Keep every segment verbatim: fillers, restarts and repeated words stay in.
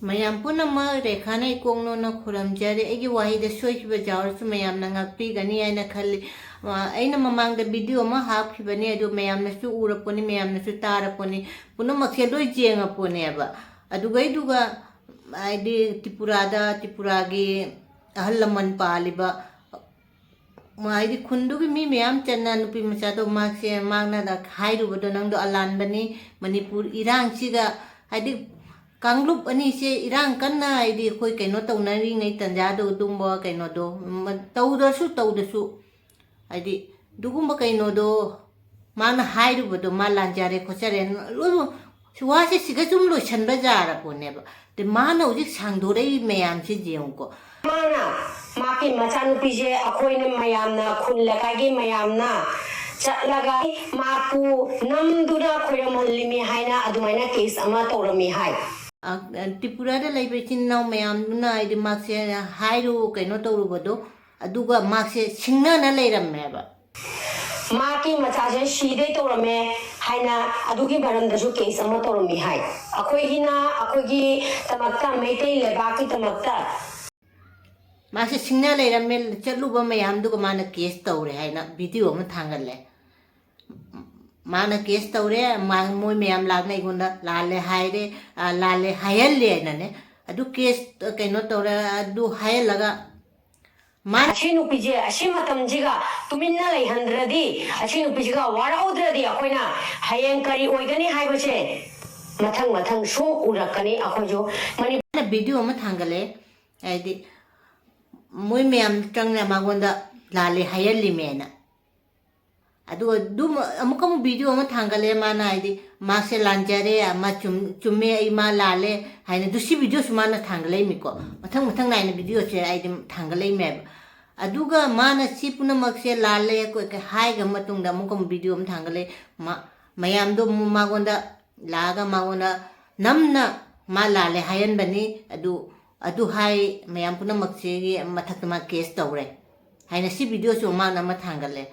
ꯃꯌꯥꯝ ꯄꯨꯝꯅꯃꯛ ꯔꯦꯈꯥꯅ ꯏꯀꯣꯛ ꯅꯣꯟꯅ ꯈꯨꯔꯨꯝꯖꯔꯤ꯫ ꯑꯩꯒꯤ ꯋꯥꯍꯩꯗ ꯁꯣꯏꯈꯤꯕ ꯌꯥꯎꯔꯁꯨ ꯃꯌꯥꯝꯅ ꯉꯥꯛꯄꯤꯒꯅꯤ ꯍꯥꯏꯅ ꯈꯜꯂꯤ꯫ ꯑ, ꯑꯩꯅ ꯃꯃꯥꯡꯗ video ꯑꯃ ꯍꯥꯞꯈꯤꯕꯅꯤ, ꯑꯗꯨ ꯃꯌꯥꯝꯅꯁꯨ ꯎꯔꯄꯣꯠꯅꯤ, ꯃꯌꯥꯝꯅꯁꯨ ꯇꯥꯔꯄꯣꯠꯅꯤ, ꯄꯨꯝꯅꯃꯛꯁꯦ ꯂꯣꯏ ꯌꯦꯡꯉꯄꯣꯠꯅꯦꯕ꯫ ꯑꯗꯨꯒꯩꯗꯨꯒ ꯍꯥꯏꯗꯤ ꯇ꯭ꯔꯤꯄꯨꯔꯥꯗ, ꯇ꯭ꯔꯤꯄꯨꯔꯥꯒꯤ ꯑꯍꯜ ꯂꯃꯟ ꯄꯥꯜꯂꯤꯕ, ꯍꯥꯏꯗꯤ ꯈꯨꯟꯗꯨꯒꯤ ꯃꯤ ꯃꯌꯥꯝ ꯆꯟꯅ ꯅꯨꯄꯤ ꯃꯆꯥꯗꯣ ꯃꯍꯥꯛꯁꯦ, ꯃꯍꯥꯛꯅ ꯍꯥꯏꯔꯨꯕꯗꯣ, "ꯅꯪꯗꯣ ꯑꯂꯥꯟꯕꯅꯤ, ꯃꯅꯤꯄꯨꯔ ꯏꯔꯥꯡꯁꯤꯒ", ꯍꯥꯏꯗꯤ ꯀꯥꯡꯂꯨꯞ ꯑꯅꯤꯁꯦ ꯏꯔꯥꯡ ꯀꯟꯅ, ꯍꯥꯏꯗꯤ ꯑꯩꯈꯣꯏ ꯀꯩꯅꯣ ꯇꯧꯅꯔꯤꯉꯩ ꯇꯟꯖꯥꯗꯣ, ꯑꯗꯨꯝꯕ ꯀꯩꯅꯣꯗꯣ ꯃ-, ꯇꯧꯗ꯭ꯔꯁꯨ ꯇꯧꯗ꯭ꯔꯁꯨ, ꯍꯥꯏꯗꯤ ꯑꯗꯨꯒꯨꯝꯕ ꯀꯩꯅꯣꯗꯣ, ꯃꯥꯅ ꯍꯥꯏꯔꯨꯕꯗꯣ, ꯃꯥ ꯂꯥꯟꯖꯔꯦ ꯈꯣꯠꯆꯔꯦ, ꯂꯣꯏꯅꯃꯛ ꯋꯥꯁꯦ ꯁꯤꯒ ꯁꯨꯝ ꯂꯣꯏꯁꯟꯕ ꯌꯥꯔꯄꯣꯠꯅꯦꯕ꯫ ꯑꯗꯩ ꯃꯥꯅ ꯍꯧꯖꯤꯛ ꯁꯥꯡꯗꯣꯔꯛꯏ ꯃꯌꯥꯝꯁꯦ ꯌꯦꯡꯉꯨꯀꯣ꯫ ꯃꯥꯅ ꯃꯍꯥꯛꯀꯤ ꯃꯆꯥꯅꯨꯄꯤꯁꯦ ꯑꯩꯈꯣꯏꯅ ꯃꯌꯥꯝꯅ, ꯈꯨꯜ ꯂꯩꯀꯥꯏꯒꯤ ꯃꯌꯥꯝꯅ ꯆꯠꯂꯒ ꯃꯍꯥꯛꯄꯨ ꯅꯝꯗꯨꯅ ꯈꯣꯏꯔꯝꯍꯜꯂꯤꯃꯤ ꯍꯥꯏꯅ ꯑꯗꯨꯃꯥꯏꯅ case ꯑꯃ ꯇꯧꯔꯝꯃꯤ ꯍꯥꯏ꯫ ꯑ, ꯇ꯭ꯔꯤꯄꯨꯔꯥꯗ ꯂꯩꯕ ꯏꯆꯤꯟ ꯏꯅꯥꯎ ꯃꯌꯥꯝꯗꯨꯅ, ꯍꯥꯏꯗꯤ ꯃꯍꯥꯛꯁꯦ ꯍꯥꯏꯔꯨ, ꯀꯩꯅꯣ ꯇꯧꯔꯨꯕꯗꯣ, ꯑꯗꯨꯒ ꯃꯍꯥꯛꯁꯦ ꯁꯤꯡꯅꯅ ꯂꯩꯔꯝꯃꯦꯕ꯫ ꯃꯍꯥꯛꯀꯤ ꯃꯆꯥꯁꯦ ꯁꯤꯗꯩ ꯇꯧꯔꯝꯃꯦ ꯍꯥꯏꯅ ꯑꯗꯨꯒꯤ ꯃꯔꯝꯗꯁꯨ case ꯑꯃ ꯇꯧꯔꯝꯃꯤ ꯍꯥꯏ꯫ ꯑꯩꯈꯣꯏꯒꯤꯅ ꯑꯩꯈꯣꯏꯒꯤ ꯗꯃꯛꯇ, ꯃꯩꯇꯩ ꯂꯩꯕꯥꯛꯀꯤꯗꯃꯛꯇ꯫ ꯃꯍꯥꯛꯁꯦ ꯁꯤꯡꯅ ꯂꯩꯔꯝꯃꯦ, ꯆꯠꯂꯨꯕ ꯃꯌꯥꯝꯗꯨꯒ ꯃꯥꯅ case ꯇꯧꯔꯦ ꯍꯥꯏꯅ video ꯑꯃ ꯊꯥꯡꯒꯠꯂꯦ꯫ ꯃꯥꯅ case ꯇꯧꯔꯦ, ꯃꯥ-, ꯃꯣꯏ ꯃꯌꯥꯝ ꯂꯥꯛꯅ ꯑꯩꯉꯣꯟꯗ ꯂꯥꯜꯂꯦ ꯍꯥꯏꯔꯦ, ꯑ, ꯂꯥꯜꯂꯦ ꯍꯥꯏꯍꯜꯂꯦ ꯍꯥꯏꯅꯅꯦ꯫ ꯑꯗꯨ case, ꯑ, ꯀꯩꯅꯣ ꯇꯧꯔꯦ, ꯑꯗꯨ ꯍꯥꯏꯍꯜꯂꯒ ꯃꯥꯅ ꯑꯁꯤ ꯅꯨꯄꯤꯁꯦ ꯑꯁꯤ ꯃꯇꯝꯁꯤꯒ ꯇꯨꯃꯤꯟꯅ ꯂꯩꯍꯟꯗ꯭ꯔꯗꯤ, ꯑꯁꯤ ꯅꯨꯄꯤꯁꯤꯒ ꯋꯥꯔꯧꯗ꯭ꯔꯗꯤ ꯑꯩꯈꯣꯏꯅ ꯍꯌꯦꯡ ꯀꯔꯤ ꯑꯣꯏꯒꯅꯤ ꯍꯥꯏꯕꯁꯦ ꯃꯊꯪ ꯃꯊꯪ ꯁꯨꯝ ꯎꯔꯛꯀꯅꯤ꯫ ꯑꯩꯈꯣꯏꯁꯨ ꯃꯅꯤꯄꯨꯔ video ꯑꯃ ꯊꯥꯡꯒꯠꯂꯦ, ꯍꯥꯏꯗꯤ ꯃꯣꯏ ꯃꯌꯥꯝ ꯆꯪꯅ ꯃꯉꯣꯟꯗ ꯂꯥꯜꯂꯦ ꯍꯥꯏꯍꯜꯂꯤꯃꯦꯅ꯫ ꯑꯗꯨꯒ ꯑꯗꯨꯝ ꯑꯃꯨꯛꯀ ꯑꯃꯨꯛ video ꯑꯃ ꯊꯥꯡꯒꯠꯂꯦ ꯃꯥꯅ, ꯍꯥꯏꯗꯤ ꯃꯥꯁꯦ ꯂꯥꯟꯖꯔꯦ, ꯃꯥ ꯆꯨꯝ-, ꯆꯨꯝꯃꯦ, ꯑꯩ ꯃꯥ ꯂꯥꯜꯂꯦ ꯍꯥꯏꯅ꯫ ꯑꯗꯨ ꯁꯤ videoꯁꯨ ꯃꯥꯅ ꯊꯥꯡꯒꯠꯂꯛꯏꯃꯤꯀꯣ, ꯃꯊꯪ ꯃꯊꯪ ꯅꯥꯏꯅ videoꯁꯦ ꯍꯥꯏꯗꯤ ꯊꯥꯡꯒꯠꯂꯛꯏꯃꯦꯕ꯫ ꯑꯗꯨꯒ ꯃꯥꯅ ꯁꯤ ꯄꯨꯝꯅꯃꯛꯁꯦ ꯂꯥꯜꯂꯦ ꯀꯣ-, ꯀ-, ꯍꯥꯏꯈ꯭ꯔ ꯃꯇꯨꯡꯗ ꯑꯃꯨꯛꯀ ꯑꯃꯨꯛ video ꯑꯃ ꯊꯥꯡꯒꯠꯂꯛꯏ꯫ ꯃ-, ꯃꯌꯥꯝꯗꯣ ꯑꯃꯨꯛ ꯃꯉꯣꯟꯗ ꯂꯥꯛꯑꯒ ꯃꯉꯣꯟꯗ ꯅꯝꯅ ꯃꯥ ꯂꯥꯜꯂꯦ ꯍꯥꯏꯍꯟꯕꯅꯤ꯫ ꯑꯗꯨ, ꯑꯗꯨ ꯍꯥꯏ ꯃꯌꯥꯝ ꯄꯨꯝꯅꯃꯛꯁꯤꯒꯤ ꯃꯊꯛꯇ ꯃꯥ case ꯇꯧꯔꯦ ꯍꯥꯏꯅ ꯁꯤ videoꯁꯨ ꯃꯥꯅ ꯑꯃ ꯊꯥꯡꯒꯠꯂꯦ꯫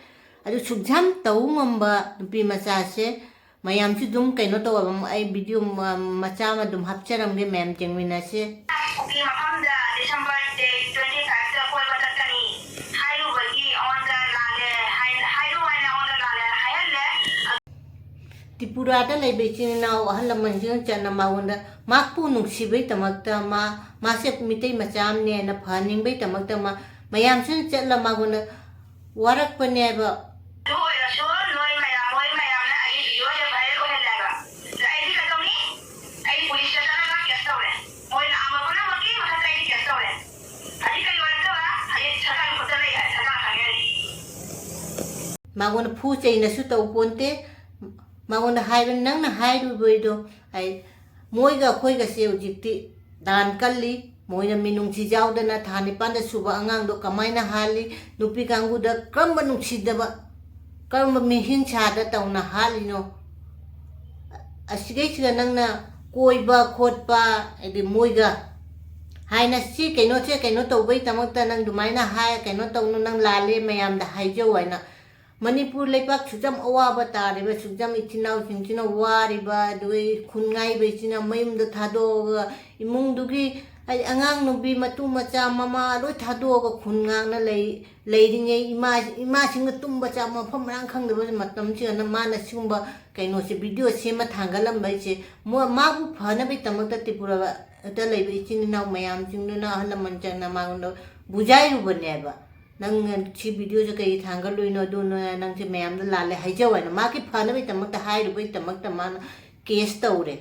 ꯑꯗꯨ ꯁꯨꯛꯌꯥꯝ ꯇꯧ ꯉꯝꯕ ꯅꯨꯄꯤ ꯃꯆꯥꯁꯦ ꯃꯌꯥꯝꯁꯨ ꯑꯗꯨꯝ ꯀꯩꯅꯣ ꯇꯧꯕ, ꯑꯩ ꯚꯤꯗꯤꯑꯣ ꯃ-, ꯃꯆꯥ ꯑꯃ ꯑꯗꯨꯝ ꯍꯥꯞꯆꯔꯝꯒꯦ, ꯃꯌꯥꯝ ꯌꯦꯡꯃꯤꯟꯅꯁꯦ꯫ ꯀꯨꯀꯤ ꯃꯐꯝꯗ December date twenty five ꯇ ꯀꯣꯏꯕ ꯆꯠꯀꯅꯤ ꯍꯥꯏꯔꯨꯕꯒꯤ ꯑꯩꯉꯣꯟꯗ ꯂꯥꯜꯂꯦ ꯍꯥꯏ-, ꯍꯥꯏꯔꯨ ꯍꯥꯏꯅ ꯑꯩꯉꯣꯟꯗ ꯂꯥꯜꯂꯦ ꯍꯥꯏꯍꯜꯂꯦ꯫ ꯇ꯭ꯔꯤꯄꯨꯔꯥꯗ ꯂꯩꯕ ꯏꯆꯤꯟ ꯏꯅꯥꯎ ꯑꯍꯜ ꯂꯃꯟꯁꯤꯡꯅ ꯆꯠꯅ ꯃꯉꯣꯟꯗ, ꯃꯍꯥꯛꯄꯨ ꯅꯨꯡꯁꯤꯕꯩꯗꯃꯛꯇ, ꯃꯥ, ꯃꯥꯁꯦ ꯃꯤꯇꯩ ꯃꯆꯥ ꯑꯃꯅꯦꯅ ꯐꯍꯟꯅꯤꯡꯕꯩꯗꯃꯛꯇ ꯃꯥ, ꯃꯌꯥꯝꯁꯤꯅ ꯆꯠꯂ ꯃꯉꯣꯟꯗ ꯋꯥꯔꯛꯄꯅꯦꯕ꯫ ꯑꯗꯨ ꯑꯣꯏꯔꯁꯨ ꯅꯣꯏ ꯃꯌꯥꯝ, ꯃꯣꯏ ꯃꯌꯥꯝꯅ ꯑꯩꯒꯤ ꯚꯤꯗꯤꯑꯣꯁꯦ viral ꯑꯣꯏꯍꯜꯂꯦꯕ꯫ ꯑꯗ ꯑꯩꯗꯤ ꯀꯩꯗꯧꯅꯤ? ꯑꯩ ꯄꯨꯂꯤꯁꯇ ꯆꯠꯂꯒ case ꯇꯧꯔꯦ꯫ ꯃꯣꯏꯅ ꯑꯃ ꯄꯨꯝꯅꯃꯛꯀꯤ ꯃꯊꯛꯇ ꯑꯩꯗꯤ case ꯇꯧꯔꯦ꯫ ꯍꯧꯖꯤꯛ ꯀꯔꯤ ꯋꯥꯔꯛꯇꯕ? ꯍꯧꯖꯤꯛ ꯁꯔꯀꯥꯔꯒꯤ ꯈꯨꯠꯇ ꯂꯩ ꯍꯥꯏ, ꯁꯔꯀꯥꯔ ꯈꯪꯉꯦ꯫ ꯃꯉꯣꯟꯗ ꯐꯨ ꯆꯩꯅꯁꯨ ꯇꯧ ꯄꯣꯟꯇꯦ꯫ ꯃꯉꯣꯟꯗ ꯍꯥꯏꯕ, ꯅꯪꯅ ꯍꯥꯏꯔꯨꯕꯩꯗꯣ, ꯑꯩ, ꯃꯣꯏꯒ ꯑꯩꯈꯣꯏꯒꯁꯦ ꯍꯧꯖꯤꯛꯇꯤ ꯗꯥꯟ ꯀꯜꯂꯤ꯫ ꯃꯣꯏꯅ ꯃꯤꯅꯨꯡꯁꯤ ꯌꯥꯎꯗꯅ ꯊꯥ ꯅꯤꯄꯥꯟꯗ ꯁꯨꯕ ꯑꯉꯥꯡꯗꯣ ꯀꯃꯥꯏꯅ ꯍꯥꯠꯂꯤ? ꯅꯨꯄꯤ ꯀꯥꯡꯕꯨꯗ ꯀꯔꯝꯕ ꯅꯨꯡꯁꯤꯗꯕ, ꯀꯔꯝꯕ ꯃꯤꯍꯤꯡꯁꯥꯗ ꯇꯧꯅ ꯍꯥꯠꯂꯤꯅꯣ? ꯑꯁꯤꯒꯩꯁꯤꯗ ꯅꯪꯅ ꯀꯣꯏꯕ ꯈꯣꯠꯄ, ꯍꯥꯏꯗꯤ ꯃꯣꯏꯒ ꯍꯥꯏꯅ ꯁꯤ ꯀꯩꯅꯣꯁꯦ ꯀꯩꯅꯣ ꯇꯧꯕꯩꯗꯃꯛꯇ ꯅꯪ ꯑꯗꯨꯃꯥꯏꯅ ꯍꯥꯏ, ꯀꯩꯅꯣ ꯇꯧꯅꯨ, ꯅꯪ ꯂꯥꯜꯂꯦ, ꯃꯌꯥꯝꯗ ꯍꯥꯏꯖꯧ ꯍꯥꯏꯅ ꯃꯅꯤꯄꯨꯔ ꯂꯩꯕꯥꯛ ꯁꯨꯛꯌꯥꯝ ꯑꯋꯥꯕ ꯇꯥꯔꯤꯕ, ꯁꯨꯛꯌꯥꯝ ꯏꯆꯤꯟ ꯏꯅꯥꯎꯁꯤꯡꯁꯤꯅ ꯋꯥꯔꯤꯕ, ꯑꯗꯨꯒ ꯈꯨꯟ ꯉꯥꯏꯕ ꯏꯆꯤꯟ ꯏꯅꯥꯎ ꯃꯌꯨꯝꯗ ꯊꯥꯗꯣꯛꯑꯒ ꯏꯃꯨꯡꯗꯨꯒꯤ, ꯍꯥꯏꯗꯤ, ꯑꯉꯥꯡ ꯅꯨꯄꯤ ꯃꯇꯨ ꯃꯆꯥ ꯃꯃꯥ ꯂꯣꯏ ꯊꯥꯗꯣꯛꯑꯒ ꯈꯨꯟ ꯉꯥꯛꯅ ꯂꯩ-, ꯂꯩꯔꯤꯉꯩ ꯏꯃꯥ-, ꯏꯃꯥꯁꯤꯡꯒ ꯇꯨꯝꯕ ꯆꯥꯕ ꯃꯐꯝ ꯃꯔꯥꯡ ꯈꯪꯗꯕ ꯃꯇꯝꯁꯤꯗꯅ ꯃꯥꯅ ꯁꯤꯒꯨꯝꯕ ꯀꯩꯅꯣꯁꯦ, ꯚꯤꯗꯤꯑꯣ ꯁꯦꯝꯃ ꯊꯥꯡꯒꯠꯂꯝꯕ ꯍꯥꯏꯁꯦ, ꯃꯣ-, ꯃꯥꯕꯨ ꯐꯅꯕꯒꯤꯗꯃꯛꯇ ꯇ꯭ꯔꯤꯄꯨꯔꯥꯗ ꯂꯩꯕ ꯏꯆꯤꯟ ꯏꯅꯥꯎ ꯃꯌꯥꯝꯁꯤꯡꯗꯨꯅ ꯑꯍꯜ ꯂꯃꯟ ꯆꯪꯅ ꯃꯉꯣꯟꯗ ꯕꯨꯖꯥꯏꯔꯨꯕꯅꯦꯕ꯫ "ꯅꯪ ꯁꯤ ꯚꯤꯗꯤꯑꯣꯁꯦ ꯀꯩ ꯊꯥꯡꯒꯠꯂꯨꯏꯅꯣ? ꯑꯗꯨꯅ ꯅꯪꯁꯦ ꯃꯌꯥꯝꯗ ꯂꯥꯜꯂꯦ ꯍꯥꯏꯖꯧ" ꯍꯥꯏꯅ ꯃꯥꯒꯤ ꯐꯅꯕꯒꯤꯗꯃꯛꯇ ꯍꯥꯏꯔꯨꯕꯒꯤꯗꯃꯛꯇ ꯃꯥꯅ ꯀꯦꯁ ꯇꯧꯔꯦ꯫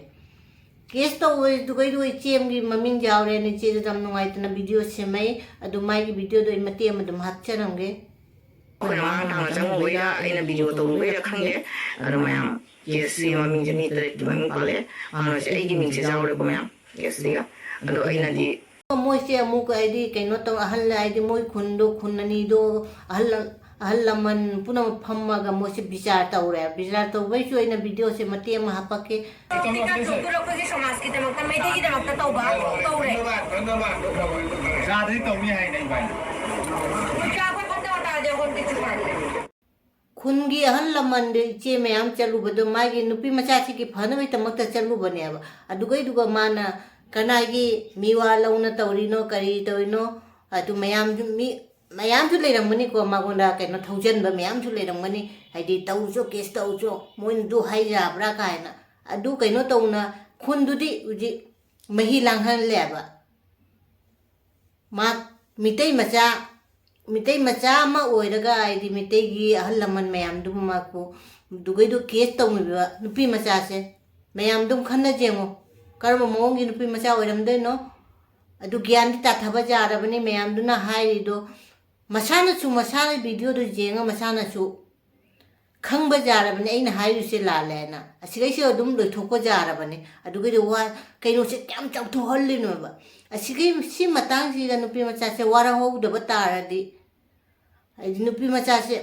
ꯀꯦꯁ ꯇꯧꯕꯗꯨꯒꯩꯗꯨ ꯏꯆꯦ ꯑꯃꯒꯤ ꯃꯃꯤꯡ ꯌꯥꯎꯔꯦꯅ ꯏꯆꯦꯗꯨꯗ ꯌꯥꯝ ꯅꯨꯡꯉꯥꯏꯇꯅ ꯚꯤꯗꯤꯑꯣ ꯁꯦꯝꯃꯛꯏ꯫ ꯑꯗꯨ ꯃꯥꯒꯤ ꯚꯤꯗꯤꯑꯣꯗꯣ ꯑꯩ ꯃꯇꯦꯛ ꯑꯃ ꯑꯗꯨꯝ ꯍꯥꯞꯆꯔꯝꯒꯦ꯫ ꯑꯩꯈꯣꯏꯅ ꯃꯥꯡ ꯊꯥꯡꯅ ꯆꯪꯉꯨꯕꯩꯔꯥ, ꯑꯩꯅ ꯚꯤꯗꯤꯑꯣ ꯇꯧꯔꯨꯕꯩꯔꯥ ꯈꯪꯗꯦ꯫ ꯑꯗꯣ ꯃꯌꯥꯝ ꯀꯦꯁꯁꯤ ꯃꯃꯤꯡꯁꯦ ꯃꯤ ꯇꯔꯦꯠꯀꯤ ꯃꯃꯤꯡ ꯄꯜꯂꯦ꯫ ꯃꯥꯅꯁꯦ ꯑꯩꯒꯤ ꯃꯤꯡꯁꯦ ꯌꯥꯎꯔꯦꯀꯣ ꯃꯌꯥꯝ ꯀꯦꯁꯁꯤꯒ꯫ ꯑꯗꯣ ꯑꯩꯅꯗꯤ ꯃꯣꯏꯁꯦ ꯑꯃꯨꯛ, ꯍꯥꯏꯗꯤ, ꯀꯩꯅꯣ ꯇꯧ, ꯑꯍꯜ, ꯍꯥꯏꯗꯤ, ꯃꯣꯏ ꯈꯨꯟꯗꯣ, ꯈꯨꯟ ꯑꯅꯤꯗꯣ, ꯑꯍꯜ, ꯑꯍꯜ ꯂꯃꯟ ꯄꯨꯝꯅꯃꯛ ꯐꯝꯃꯒ ꯃꯣꯏꯁꯦ ꯕꯤꯆꯥꯔ ꯇꯧꯔꯦ꯫ ꯕꯤꯆꯥꯔ ꯇꯧꯕꯩꯁꯨ ꯑꯩꯅ ꯚꯤꯗꯤꯑꯣꯁꯦ ꯃꯇꯦꯛ ꯑꯃ ꯍꯥꯞꯄꯛꯀꯦ꯫ ꯍꯧꯖꯤꯛꯇꯤ ꯀꯥꯡꯂꯨꯞꯇꯨ ꯑꯩꯈꯣꯏꯒꯤ ꯁꯃꯥꯖꯀꯤꯗꯃꯛꯇ, ꯃꯩꯇꯩꯒꯤꯗꯃꯛꯇ ꯇꯧꯕ ꯀꯧꯔꯦ꯫ ꯌꯥꯗ꯭ꯔꯗꯤ ꯇꯧꯅꯤ ꯍꯥꯏꯅ ꯏꯕꯥꯅꯤ꯫ ꯍꯧꯖꯤꯛ ꯑꯩꯈꯣꯏ ꯐꯠꯇꯕ ꯇꯥꯔꯗꯤ ꯑꯩꯈꯣꯏ ꯃꯇꯤꯛ ꯆꯥꯔꯦ꯫ ꯈꯨꯟꯒꯤ ꯑꯍꯜ ꯂꯃꯟꯗ ꯏꯆꯦ ꯃꯌꯥꯝ ꯆꯠꯂꯨꯕꯗꯣ ꯃꯥꯒꯤ ꯅꯨꯄꯤ ꯃꯆꯥꯁꯤꯒꯤ ꯐꯅꯕꯒꯤꯗꯃꯛꯇ ꯆꯠꯂꯨꯕꯅꯦꯕ꯫ ꯑꯗꯨꯒꯩꯗꯨꯒ ꯃꯥꯅ ꯀꯅꯥꯒꯤ ꯃꯤꯋꯥ ꯂꯧꯅ ꯇꯧꯔꯤꯅꯣ, ꯀꯔꯤ ꯇꯧꯔꯤꯅꯣ, ꯑꯗꯨ ꯃꯌꯥꯝꯁꯨ ꯃꯤ ꯃꯌꯥꯝꯁꯨ ꯂꯩꯔꯝꯒꯅꯤꯀꯣ, ꯃꯉꯣꯟꯗ ꯀꯩꯅꯣ ꯊꯧꯖꯟꯕ ꯃꯌꯥꯝꯁꯨ ꯂꯩꯔꯝꯒꯅꯤ, ꯍꯥꯏꯗꯤ ꯇꯧꯁꯨ, ꯀꯦꯁ ꯇꯧꯁꯨ, ꯃꯣꯏꯅꯗꯨ ꯍꯥꯏ ꯌꯥꯕ꯭ꯔꯥ ꯀꯥꯏꯅ꯫ ꯑꯗꯨ ꯀꯩꯅꯣ ꯇꯧꯅ ꯈꯨꯟꯗꯨꯗꯤ ꯍꯧꯖꯤꯛ ꯃꯍꯤ ꯂꯥꯡꯍꯜꯂꯦꯕ꯫ ꯃꯥ ꯃꯤꯇꯩ ꯃꯆꯥ, ꯃꯤꯇꯩ ꯃꯆꯥ ꯑꯃ ꯑꯣꯏꯔꯒ, ꯍꯥꯏꯗꯤ ꯃꯤꯇꯩꯒꯤ ꯑꯍꯜ ꯂꯃꯟ ꯃꯌꯥꯝꯗꯨ ꯃꯥꯄꯨ ꯑꯗꯨꯒꯩꯗꯣ ꯀꯦꯁ ꯇꯧꯅꯕꯤꯕ ꯅꯨꯄꯤ ꯃꯆꯥꯁꯦ ꯃꯌꯥꯝ ꯑꯗꯨꯝ ꯈꯟꯅ ꯌꯦꯡꯉꯣ, ꯀꯔꯝꯕ ꯃꯑꯣꯡꯒꯤ ꯅꯨꯄꯤ ꯃꯆꯥ ꯑꯣꯏꯔꯝꯗꯣꯏꯅꯣ? ꯑꯗꯨ ꯒ꯭ꯌꯥꯟꯗꯤ ꯇꯥꯊꯕ ꯌꯥꯔꯕꯅꯤ꯫ ꯃꯌꯥꯝꯗꯨꯅ ꯍꯥꯏꯔꯤꯗꯣ ꯃꯁꯥꯅꯁꯨ, ꯃꯁꯥꯅ ꯚꯤꯗꯤꯑꯣꯗꯨ ꯌꯦꯡꯉ ꯃꯁꯥꯅꯁꯨ ꯈꯪꯕ ꯌꯥꯔꯕꯅꯤ ꯑꯩꯅ ꯍꯥꯏꯔꯤꯁꯦ ꯂꯥꯜꯂꯦ ꯍꯥꯏꯅ꯫ ꯑꯁꯤꯈꯩꯁꯦ ꯑꯗꯨꯝ ꯂꯣꯏꯊꯣꯛꯄ ꯌꯥꯔꯕꯅꯤ꯫ ꯑꯗꯨꯒꯤꯗꯤ ꯋꯥ, ꯀꯩꯅꯣꯁꯦ ꯀꯌꯥꯝ ꯆꯥꯎꯊꯣꯛꯍꯜꯂꯤꯅꯣꯕ? ꯑꯁꯤꯒꯤ, ꯁꯤ ꯃꯇꯥꯡꯁꯤꯗ ꯅꯨꯄꯤ ꯃꯆꯥꯁꯦ ꯋꯥꯔꯍꯧꯗꯕ ꯇꯥꯔꯗꯤ, ꯍꯥꯏꯗꯤ ꯅꯨꯄꯤ ꯃꯆꯥꯁꯦ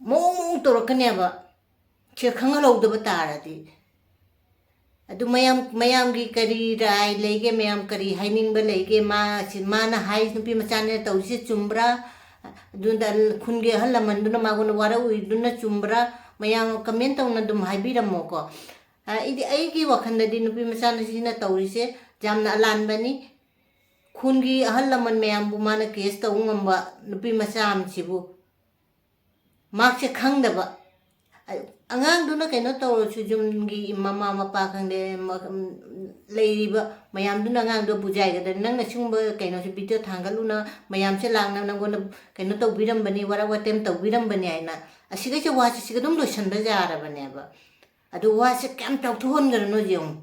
ꯃꯑꯣꯡ ꯃꯑꯣꯡ ꯇꯧꯔꯛꯀꯅꯦꯕ, ꯁꯦ ꯈꯪꯍꯜꯍꯧꯗꯕ ꯇꯥꯔꯗꯤ꯫ ꯑꯗꯨ ꯃꯌꯥꯝ, ꯃꯌꯥꯝꯒꯤ ꯀꯔꯤ ꯔꯥꯏ ꯂꯩꯒꯦ, ꯃꯌꯥꯝ ꯀꯔꯤ ꯍꯥꯏꯅꯤꯡꯕ ꯂꯩꯒꯦ? ꯃꯥ, ꯁꯤ ꯃꯥꯅ ꯍꯥꯏ, ꯅꯨꯄꯤ ꯃꯆꯥꯅ ꯇꯧꯔꯤꯁꯦ ꯆꯨꯝꯕ꯭ꯔꯥ? ꯑꯗꯨꯗ ꯈꯨꯟꯒꯤ ꯑꯍꯜ ꯂꯃꯟꯗꯨꯅ ꯃꯉꯣꯟꯗ ꯋꯥꯔꯧꯏꯗꯨꯅ ꯆꯨꯝꯕ꯭ꯔꯥ? ꯃꯌꯥꯝ ꯀꯃꯦꯟ ꯇꯧꯅ ꯑꯗꯨꯝ ꯍꯥꯏꯕꯤꯔꯝꯃꯣꯀꯣ꯫ ꯍꯥꯏꯗꯤ ꯑꯩꯒꯤ ꯋꯥꯈꯜꯗꯗꯤ ꯅꯨꯄꯤ ꯃꯆꯥꯅ ꯁꯤꯅ ꯇꯧꯔꯤꯁꯦ ꯌꯥꯝꯅ ꯑꯂꯥꯟꯕꯅꯤ꯫ ꯈꯨꯟꯒꯤ ꯑꯍꯜ ꯂꯃꯟ ꯃꯌꯥꯝꯕꯨ ꯃꯥꯅ ꯀꯦꯁ ꯇꯧꯕ ꯉꯝꯕ ꯅꯨꯄꯤ ꯃꯆꯥ ꯑꯃꯁꯤꯕꯨ, ꯃꯍꯥꯛꯁꯦ ꯈꯪꯗꯕ꯫ ꯑꯉꯥꯡꯗꯨꯅ ꯀꯩꯅꯣ ꯇꯧꯔꯁꯨ, ꯌꯨꯝꯒꯤ ꯃꯃꯥ ꯃꯄꯥ ꯈꯪꯗꯦ, ꯃ-, ꯂꯩꯔꯤꯕ ꯃꯌꯥꯝꯗꯨꯅ ꯑꯉꯥꯡꯗꯣ ꯕꯨꯖꯥꯏꯒꯗ꯭ꯔꯥ? ꯅꯪꯅ ꯁꯤꯒꯨꯝꯕ ꯀꯩꯅꯣꯁꯦ, ꯚꯤꯗꯤꯑꯣ ꯊꯥꯡꯒꯠꯂꯨꯅ, ꯃꯌꯥꯝꯁꯦ ꯂꯥꯛꯅ ꯅꯪꯉꯣꯟꯗ ꯀꯩꯅꯣ ꯇꯧꯕꯤꯔꯝꯕꯅꯤ, ꯋꯥꯔꯛ ꯋꯥꯇꯦꯝ ꯇꯧꯕꯤꯔꯝꯕꯅꯤ ꯍꯥꯏꯅ, ꯑꯁꯤꯒꯩꯁꯦ ꯋꯥꯁꯦ ꯁꯤꯒ ꯑꯗꯨꯝ ꯂꯣꯏꯁꯟꯕ ꯌꯥꯔꯕꯅꯦꯕ꯫ ꯑꯗꯨ ꯋꯥꯁꯦ ꯀꯌꯥꯝ ꯆꯥꯎꯊꯣꯛꯍꯟꯈ꯭ꯔꯅꯣ ꯌꯦꯡꯉꯨ꯫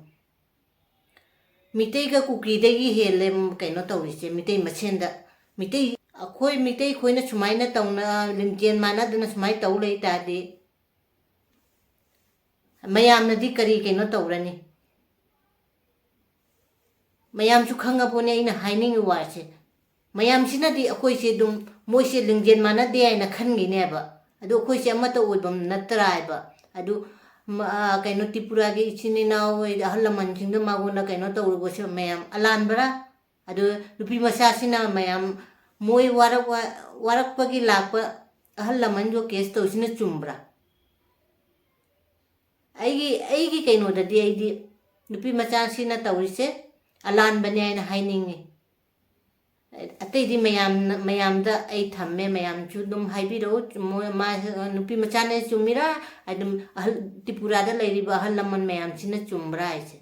ꯃꯤꯇꯩꯒ ꯀꯨꯀꯤꯗꯒꯤ ꯍꯦꯜꯂꯦ, ꯀꯩꯅꯣ ꯇꯧꯔꯤꯁꯦ, ꯃꯤꯇꯩ ꯃꯁꯦꯟꯗ꯫ ꯃꯤꯇꯩ, ꯑꯩꯈꯣꯏ ꯃꯤꯇꯩ ꯈꯣꯏꯅ ꯁꯨꯃꯥꯏꯅ ꯇꯧꯅ, ꯂꯤꯡꯖꯦꯜ ꯃꯥꯟꯅꯗꯅ ꯁꯨꯃꯥꯏꯅ ꯇꯧ ꯂꯩ ꯇꯥꯔꯗꯤ, ꯃꯌꯥꯝꯅꯗꯤ ꯀꯔꯤ ꯀꯩꯅꯣ ꯇꯧꯔꯅꯤ? ꯃꯌꯥꯝꯁꯨ ꯈꯪꯉꯕꯣꯅꯦ ꯑꯩꯅ ꯍꯥꯏꯅꯤꯡꯉꯤ ꯋꯥꯁꯦ꯫ ꯃꯌꯥꯝꯁꯤꯅꯗꯤ ꯑꯩꯈꯣꯏꯁꯦ ꯑꯗꯨꯝ, ꯃꯣꯏꯁꯦ ꯂꯤꯡꯖꯦꯜ ꯃꯥꯟꯅꯗꯦ ꯍꯥꯏꯅ ꯈꯟꯈꯤꯅꯦꯕ꯫ ꯑꯗꯨ ꯑꯩꯈꯣꯏꯁꯦ ꯑꯃꯠꯇ ꯑꯣꯏꯕ ꯅꯠꯇ꯭ꯔꯥ ꯍꯥꯏꯕ꯫ ꯑꯗꯨ ꯃ-, ꯑ, ꯀꯩꯅꯣ, ꯇ꯭ꯔꯤꯄꯨꯔꯥꯒꯤ ꯏꯆꯤꯟ ꯏꯅꯥꯎ ꯍꯣꯏ, ꯑꯍꯜ ꯂꯃꯟꯁꯤꯡꯗ ꯃꯉꯣꯟꯗ ꯀꯩꯅꯣ ꯇꯧꯔꯨꯕꯁꯦ ꯃꯌꯥꯝ ꯑꯂꯥꯟꯕꯔꯥ? ꯑꯗꯨ ꯅꯨꯄꯤ ꯃꯆꯥꯁꯤꯅ ꯃꯌꯥꯝ ꯃꯣꯏ ꯋꯥꯔꯛ-, ꯋꯥ-, ꯋꯥꯔꯛꯄꯒꯤ ꯂꯥꯛꯄ ꯑꯍꯜ ꯂꯃꯟꯗꯣ ꯀꯦꯁ ꯇꯧꯔꯤꯁꯤꯅ ꯆꯨꯝꯕ꯭ꯔꯥ? ꯑꯩꯒꯤ ꯑꯩꯒꯤ ꯀꯩꯅꯣꯗꯗꯤ ꯑꯩꯗꯤ ꯅꯨꯄꯤ ꯃꯆꯥꯁꯤꯅ ꯇꯧꯔꯤꯁꯦ ꯑꯂꯥꯟꯕꯅꯦ ꯍꯥꯏꯅ ꯍꯥꯏꯅꯤꯡꯉꯤ꯫ ꯑꯇꯩꯗꯤ ꯃꯌꯥꯝꯅ ꯃꯌꯥꯝꯗ ꯑꯩ ꯊꯝꯃꯦ, ꯃꯌꯥꯝꯁꯨ ꯑꯗꯨꯝ ꯍꯥꯏꯕꯤꯔꯛꯎ꯫ ꯃꯣꯏ ꯃꯥ ꯅꯨꯄꯤ ꯃꯆꯥꯅ ꯆꯨꯝꯃꯤꯔꯥ? ꯑꯗꯨꯝ ꯑꯍꯜ, ꯇ꯭ꯔꯤꯄꯨꯔꯥꯗ ꯂꯩꯔꯤꯕ ꯑꯍꯜ ꯂꯃꯟ ꯃꯌꯥꯝꯁꯤꯅ ꯆꯨꯝꯕ꯭ꯔꯥ ꯍꯥꯏꯁꯦ?